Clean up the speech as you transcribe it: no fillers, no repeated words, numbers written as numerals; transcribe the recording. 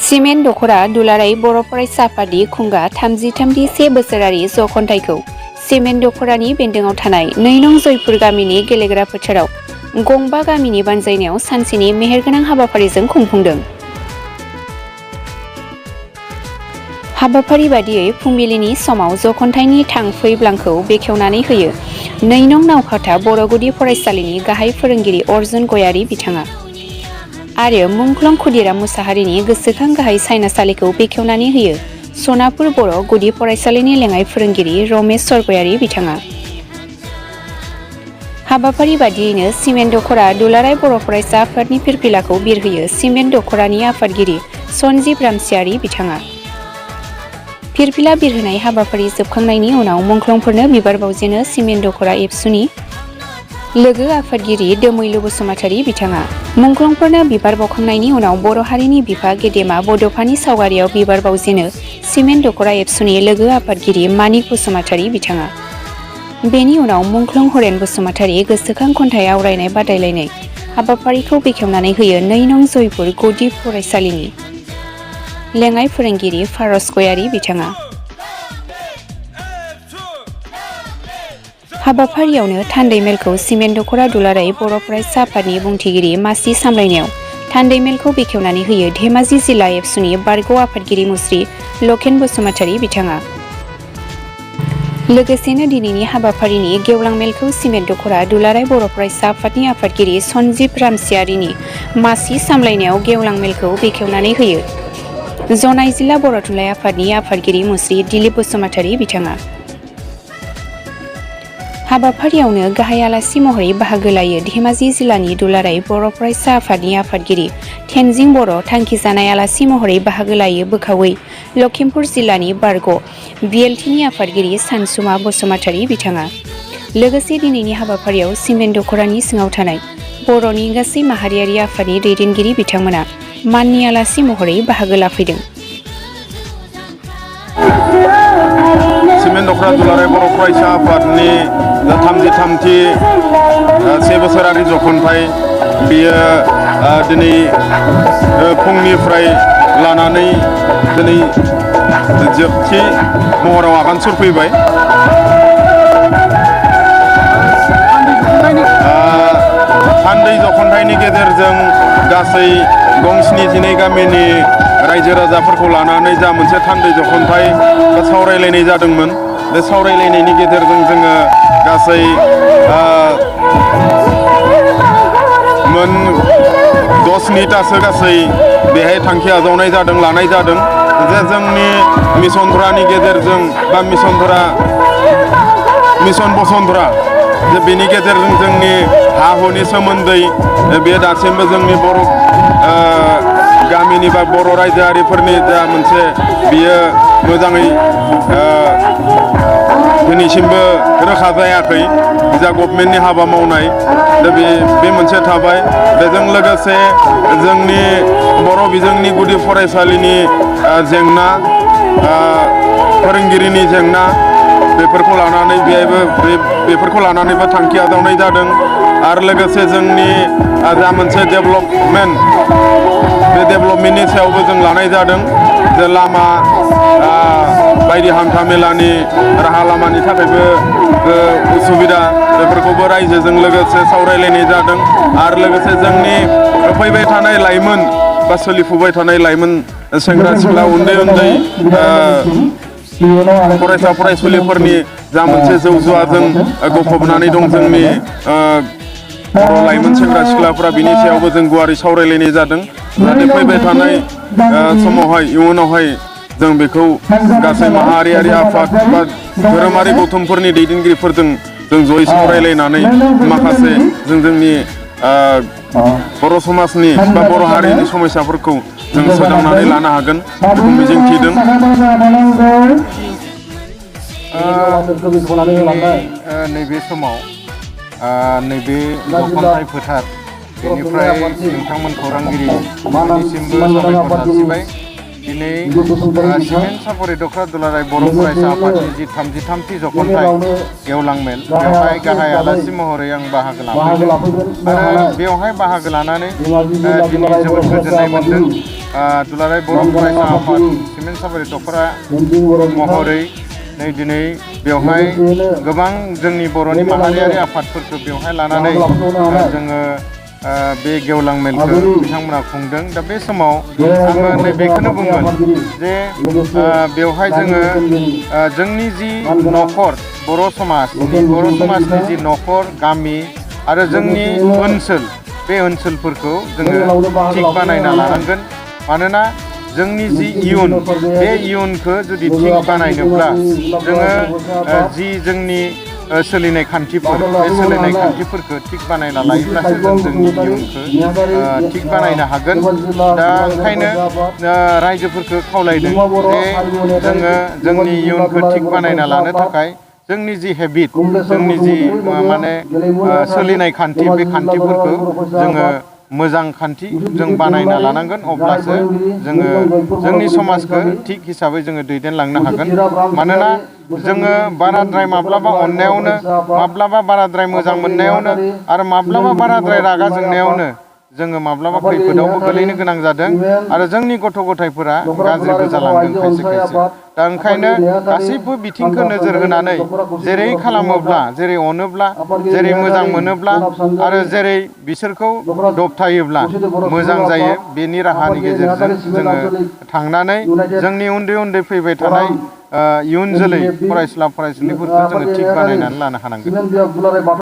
Cement दख'रा दुलाराय बर' फरायसा आफादनि खुंगा 33 से बोसोरारि जखन्थाइखौ सिमेन्ट दख'रानि बेन्दोङाव थानाय 2 नं जयपुर गामिनि गेलेग्रा फोथाराव गंबा गामिनि बानजायनायाव सानसेनि मेहेरगोनां हाबाफारिजों खुंफुंदों। हाबाफारि बादियै फुंबिलिनि समाव जखन्थाइनि थां-फै ब्लांखौ बेखेवनानै होयो 2 नं नावकाथा बर' गुदि फरायसालिनि गाहाय फोरोंगिरि अर्जुन गयारी बिथाङा आरो मुंख्लं खुदिराम मुसाहारिनि गोसोखां गाहाय सायनासालिखौ बेखेवनानै होयो सनापुर बर' गुदि फरायसालिनि लेङाइ फोरोंगिरि रमेश सरगयारी बिथाङा। हाबाफारि बादियैनो सिमेन्ट दख'रा दुलाराय बर' फरायसा आफादनि फिरफिलाखौ बिरहोयो सिमेन्ट दख'रानि आफादगिरि सनजिब रामसियारि बिथाङा। फिरफिला बिरहोनाय हाबाफारि जोबखांनायनि उनाव मुंख्लंफोरनो बिबार बावजेनो सिमेन्ट दख'रा एबसुनि लोगो आफादगिरि दोमैलु बसुमतारी बिथाङा। मुंख्लंफोरनो बिबार बावखांनायनि उनाव बर' हारिनि बिफा गेदेमा बड'फानि सावगारियाव बिबार बावजेनो सिमेन्ट दख'रा एबसुनि लोगो आफादगिरि मानिक बसुमतारी बिथाङा। बेनि उनाव मुंख्लं हरेन बसुमतारी गोसोखां खन्थाइ आवरायनाय बादायलायनाय हाबाफारिखौ बेखेवनानै होयो 2 नं जयपुर गुदि फरायसालिनि लेङाइ फोरोंगिरि फारस गयारी बिथाङा। हाबाफारियावनो थान्दै मेलखौ सिमेन्ट दख'रा दुलाराय बर' फरायसा आफादनि बुंथिगिरि मासि सामलायनायाव थान्दै मेलखौ बेखेवनानै होयो धेमाजि जिल्ला एबसुनि बारग' आफादगिरि मुस्रि लकेन बसुमतारी बिथाङा। लोगोसेनो दिनैनि हाबाफारिनि गेवलां मेलखौ सिमेन्ट दख'रा दुलाराय बर' फरायसा आफादनि आफादगिरि सनजिब रामसियारिनि मासि सामलायनायाव गेवलां मेलखौ बेखेवनानै होयो जनाय जिल्ला बर' थुनलाइ आफादनि आफादगिरि मुस्रि दिलीप बसुमतारी बिथाङा। हाबाफारियावनो गाहाय आलासि महरै बाहागो लायो धेमाजि जिल्लानि दुलाराय बर' फरायसा आफादनि आफादगिरि थेनजिं बर'। थांखिजानाय आलासि महरै बाहागो लायो बोखावै लखिमपुर जिल्लानि बारग' बिएलटिनि आफादगिरि सानसुमा बसुमतारी बिथाङा। लोगोसे दिनैनि हाबाफारियाव सिमेन्ट दख'रानि सिङाव थानाय बर'नि गासै माहारियारि आफादनि दैदेनगिरि बिथांमोना माननि आलासि महरै बाहागो लाफैदों। सिमेन्ट दख'रा दुलाराय बर' फरायसा आफादनि 33थि से बोसोरारि जखन्थाइ बेयो दिनै फुंनिफ्राय लानानै दिनै जोबथि महराव आगान सुरफैबाय। थान्दै जखन्थाइनि गेजेरजों गासै गं 72 गामिनि रायजो राजाफोरखौ लानानै जा मोनसे थान्दै जखन्थाइ सावरायलायनाय जादोंमोन। बे सावरायलायनायनि गेजेरजों जोङो गासै मोन 10तासो गासै बेहाय थांखि आजावनाय जादों लानाय जादों जे जोंनि मिशनफोरानि गेजेरजों बा मिशन बसुन्धरा जे बेनि गेजेरजों जोंनि हा हुनि सोमोन्दै बे दासिमबो जोंनि बर' गामिनि बा बर' रायजोआरिफोरनि जा मोनसे बियो मोजाङै दिनैसिमबो रोखा जायाखै जा गभर्नमेन्टनि हाबा मावनाय दा बे मोनसे थाबाय। बेजों लोगोसे जोंनि बर' बिजोंनि गुदि फरायसालिनि जेंना फोरोंगिरिनि जेंना बेफोरखौ लानानै बेफोरखौ लानानैबो थांखि आजावनाय जादों। आरो लोगोसे जोंनि जा मोनसे डेभेलपमेन्ट बे डेभेलपमेन्टनि सायावबो जों लानाय जादों जे लामा बायदि हान्था मेलानि राहा लामानि थाखायबो उसुबिदा बेफोरखौबो रायजोजों लोगोसे सावरायलायनाय जादों। आरो लोगोसे जोंनि फैबाय थानाय लाइमोन बा सोलिफुबाय थानाय लाइमोन सेंग्रा सिख्ला उन्दै फरायसा फरायसुलिफोरनि जा मोनसे जौ जुवाजों गफबनानै दं जोंनि बर' लाइमोन सेंग्रा सिख्लाफोरा बिनि सायावबो जों गुवारै सावरायलायनाय जादों। जाहाथे फैबाय थानाय समावहाय इयुनावहाय जों बेखौ गासै माहारियारि आफाद बा धोरोमारि गौथुमफोरनि दैदेनगिरिफोरजों जों जयै सावरायलायनानै माखासे जोंनि बर' समाजनि बा बर' हारिनि समस्याफोरखौ जों सोदांनानै लानो हागोन बेखौ मिजिंथिदों। नैबे समाव नैबे जखन्थाइ फोथार बेनिफ्राय नोंथांमोन खौरांगिरि बिथांनिसिमबो साबायखर जासिबाय। दिनै सिमेन्ट सापरि दख'रा दुलाराय बर' फरायसा आफादनि जि 33थि जख'न्थाइ गेवलां मेल बेवहाय गाहाय आलासि महरै आं बाहागो लाफैदों आरो बेवहाय बाहागो लानानै दिनै जोबोद गोजोननाय मोन्दों। दुलाराय बर' फरायसा आफाद सिमेन्ट सापरि दख'रा महरै दिनै बेवहाय गोबां जोंनि बर'नि माहारियारि आफादफोरखौ बेवहाय लानानै जोङो बे गेवलां मेलखौ बिथांमोना खुंदों। दा बे समाव आङो नैबेखौनो बुंगोन जे बेवहाय जोङो जोंनि जि न'खर बर' समाजनि जि न'खर गामि आरो जोंनि ओनसोल बे ओनसोलफोरखौ जोङो थिग बानायना लानांगोन। मानोना जोंनि जि इयुन बे इयुनखौ जुदि थिग बानायनोब्ला जोङो जि जोंनि सोलिनाय खान्थिफोर बे सोलिनाय खान्थिफोरखौ थिग बानायना लायोब्लासो जों जोंनि इयुनखौ थिग बानायनो हागोन। दा ओंखायनो रायजोफोरखौ खावलायदों जे जोङो जोंनि इयुनखौ थिग बानायना लानो थाखाय जोंनि जि हेबिट जोंनि जि माने सोलिनाय खान्थि बे खान्थिफोरखौ जोङो मोजां खान्थि जों बानायना लानांगोन। अब्लासो जोङो जोंनि समाजखौ थिग हिसाबै जोङो दैदेनलांनो हागोन। मानोना जोङो बाराद्राय माब्लाबा अननायावनो माब्लाबा बाराद्राय मोजां मोननायावनो आरो माब्लाबा बाराद्राय रागा जोंनायावनो जोङो माब्लाबा खैफोदावबो गोलैनो गोनां जादों आरो जोंनि गथ' गथायफोरा गाज्रिबो जालांदों खायसे खायसे। दा ओंखायनो गासैबो बिथिंखौ नोजोर होनानै जेरै खालामोब्ला जेरै अनोब्ला जेरै मोजां मोनोब्ला आरो जेरै बिसोरखौ दबथायोब्ला मोजां जायो। बेनि राहानि गेजेरजों जोङो थांनानै जोंनि उन्दै उन्दै फैबाय थानाय इयुन जोलै फरायसुला फरायसुलिफोरखौ जोङो थिग बानायनानै लानो हानांगोन।